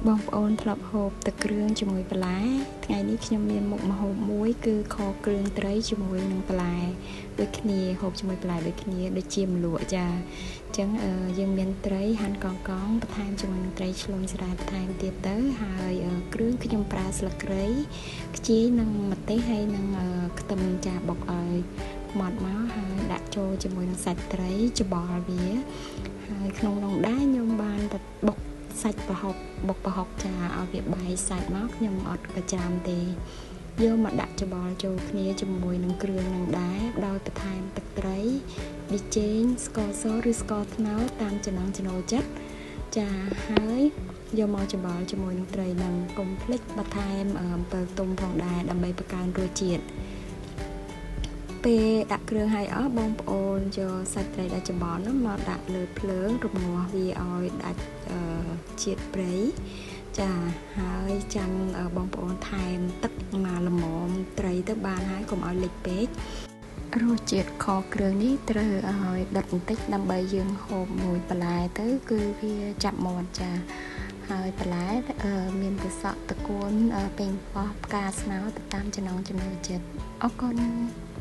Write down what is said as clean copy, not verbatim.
បងប្អូនធ្លាប់ហូបទឹកគ្រឿងជាមួយបន្លែថ្ងៃនេះខ្ញុំមានមុខម្ហូបមួយគឺខគ្រឿងត្រីជាមួយនឹងបន្លែដូចគ្នាហូបជាមួយបន្លែដូចគ្នាដូចជាម្លក់ចាអញ្ចឹងយើងមានត្រីហាន់កងកងបន្ថែមជាមួយនឹងត្រីឆ្លុញស្រែបន្ថែមទៀតទៅហើយគ្រឿងខ្ញុំប្រើស្លឹកគ្រៃខ្ជាយនិងម្ទេសហើយនិងខ្ទឹមចាបុកឲ្យម៉ត់មកហើយដាក់ចូលជាមួយនឹងសាច់ត្រីច្បល់វាហើយក្នុងនោះដែរខ្ញុំបានបុកសាច់ប្រហុកបុកប្រហុកចាឲ្យវាបែកសាច់មកខ្ញុំអត់ប្រចាំទេយកមកដាក់ច្បល់ចូលគ្នាជាមួយនឹងគ្រឿងនឹងដែរដោយបន្ថែមទឹកត្រីប៊ីចេងស្ករសឬស្ករត្នោតតាមចំណង់ចំណូលចិត្តចាហើយយកមកច្បល់ជាមួយនឹងត្រីនឹងកុំភ្លេចបន្ថែមអំពិលទុំផងដែរដើម្បីបង្កើនរសជាតិពេលដាក់គ្រឿងហើយអស់បងប្អូនយកសាច់ត្រីដែលច្បល់នោះមកដាក់លើភ្លើងរំងាស់វាឲ្យដាច់ជាតិប្រៃចាហើយចាំបងប្អូនថែមទឹកមកល្មមត្រីទៅបានហើយកុំឲ្យលិចពេករសជាតិខគ្រឿងនេះត្រូវឲ្យដុតបន្តិចដើម្បីយើងហូបមួយបន្លែទៅគឺវាចាប់មាត់ចាហើយបន្លែមានទឹកសក់តកួនពេញប៉ោះផ្កាស្នោទៅតាមចំណង់ចំណូលចិត្តអរគុណ។